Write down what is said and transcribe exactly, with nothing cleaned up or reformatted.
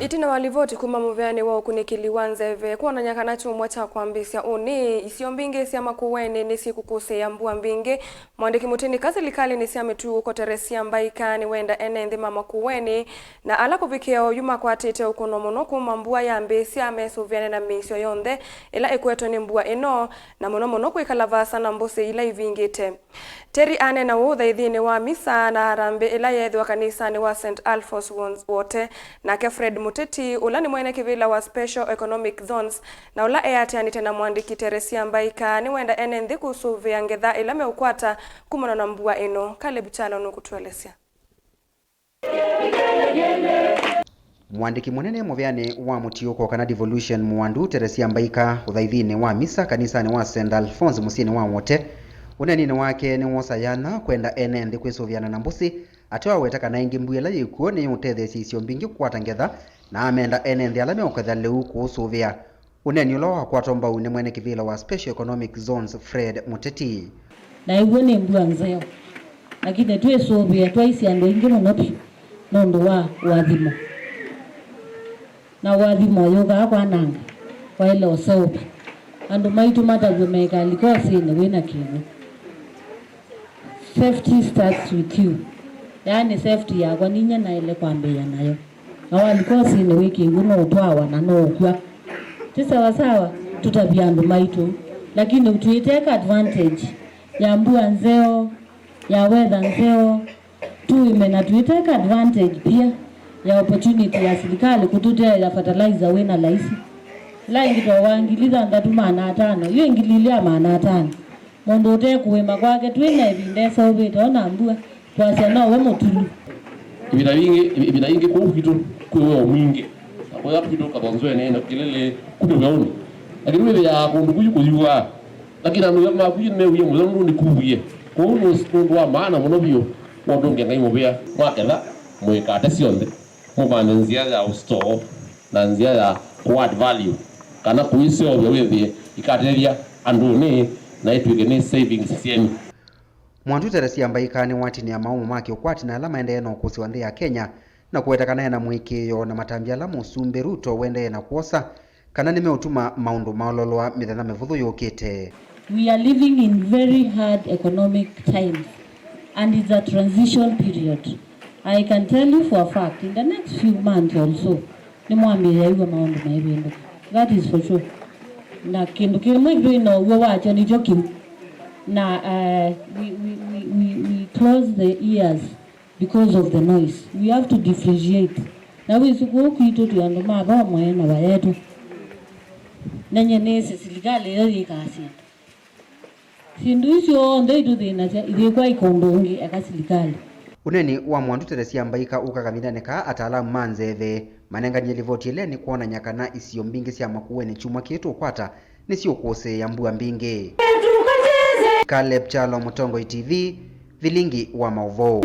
Ĩtina wa livoti kuma mũveanĩ wa ũkunĩkĩli wa nzeve kwonany'a kana kyumwa kya kwambĩĩsya ũnĩ, isio mbingĩ sya Makueni nĩsyĩkũkũsĩĩa mbua mbingĩ, mwandĩki mũtĩnĩka silikalĩnĩ sya mĩtuo Teresia Mbaika nĩwenda ene nthĩ ma Makueni na ala kũvikĩa oyu makwatĩte ũkũno mũno kuma mbua yambĩĩsya mesũvĩane na mĩisyo yonthe ĩla ĩkwetwe nĩ mbua ĩno, na mũno mũno kwĩkala vaasa na mbũsĩ ila ivingĩte. Terry aneena ũũ ũthaithinĩ wa misa na harambee ĩla yeethĩwa kanisanĩ wa Saint Alphonse Won-, Wote. Nake Fred Mũteti, ũla nĩ mwene kĩvĩla wa Special Economic Zones na ũla eatĩanĩte na mwandĩki Teresia Mbaika, nĩwenda ene nthĩ kũsũvĩa ngetha ĩla meũkwata kumana na mbua ĩno. Caleb Kyalo nũkũtũelesya. Mũandĩki mũnene mũveanĩ wa mũtiũko kana devolution Mwandu Teresia Mbaika ũthaithinĩ wa misa kanisanĩ wa Saint Alphonse mũsyĩnĩ wa Wote, ũneeninĩ wake nĩwosa yanya kwenda ene nthĩ kwĩsũvĩana na mbũsĩ, ateo aweta kana ĩngĩ mbua ĩla yĩkw'o nĩyĩũtetheesya isio mbingĩ kũkwata ngetha na amenda ene nthĩ ala meũketha lĩu kũũsũvĩa. Ũneeni ũla wakwatwa mbau nĩ mwene kĩvĩla wa Special Economic Zones, Fred Mũteti. Na ĩw'o nĩ mbua nzeo, lakini twĩsũvĩe twaisye andũ aingĩ mũno vyũ nũndũ wa ũathimo. Na ũathimo yũkaa kwananga, waĩle ũseũvya. Andũ maitũ matavw'e mekalikosinĩ wĩna kĩw'ũ. Safety starts with you. Yaani safety yakwa ninyie naĩle kwambĩĩa nayo. Na walikosinĩ wĩ kĩw'ũ no ũtwawa na no ũkw'a. Ti sawa sawa, tũtavye andũ maitũ. Lakini tuiteka advantage ya mbua nzeo, ya weather nzeo, tuime na tuiteka advantage pia ya opportunity ya silikalĩ kũtũteea fertilizer wĩna laisi. Ĩla ĩngĩ twawa ngili thanthatũ maana atano, yu ngili ilĩ ya maana atano. Mũndũ ũte kũĩma kwake twĩ na ĩvinda ĩseũvĩte o na mbua, twasya nowe mũtulu. Ĩvinda yingĩ, ĩvinda yingĩ kũu kwitũ kwĩ weo mwingĩ. Na kũya kwitũ Kathonzweni na Kĩlĩlĩ kũndũ weũnĩ. Lakini wĩthĩaa kũndũ kũu kũyuaa. Lakini andũ maku nĩmewie mũtheu nũndũ nĩkuwie. Kwoou nĩ ũndũ wa maana mũno vyũ wa ũtũngĩa Ngai mũvea. Mwaketha, mũikate syonthe, mũvande nzĩa ya ũstoo na nzĩa ya kũ add value, kana kũiseũvya wĩthĩe ikatethya andũnĩ na itw'ĩke nĩ savings syenyu. Mwandu Teresia Mbaika nĩwatinĩa maũmũ ma kĩũkwati na ala maendee na ũkũsĩ wa nthĩ ya Kenya, na kũweta kana ena mũĩkĩĩo na matambya ala Mũsumbĩ Ruto ũendee na kwosa, kana nĩmeũtuma maũndũ maololwa mĩthenya mĩvũthũ yũkĩte. We are living in very hard economic times and it's a transition period. I can tell you for a fact, in the next few months also, nĩmwambĩĩa ĩw'a maũndũ maivĩndũka. That is for sure. Na kĩndũ kĩmwe twĩ na ũw'o wakyo nĩkyo kĩu. Na uh, we, we, we, we, we close the ears because of the noise. We have to differentiate. Na wĩsĩ kũũ kwitũ twĩ andũ ma vamwe na vayetũ. Nenye nĩsĩ silikalĩ ĩyo yĩkaa syĩndũ. Syĩndũ isu onthe itũthĩnasya ithĩkw'a ikũndũ ũngĩ eka silikalĩ. Ũneeni wa Mwandu Teresia Mbaika ũka kavindanĩ kaa ataalamu ma nzeve manenganie livoti ĩla nĩ kwonany'a kana isio mbingĩ sya Makueni kyumwa kĩĩ tũkwata nĩsiũkũsĩĩa mbua mbingĩ. Caleb Kyalo, Mũtongoi T V, Vilingi wa Maũvoo.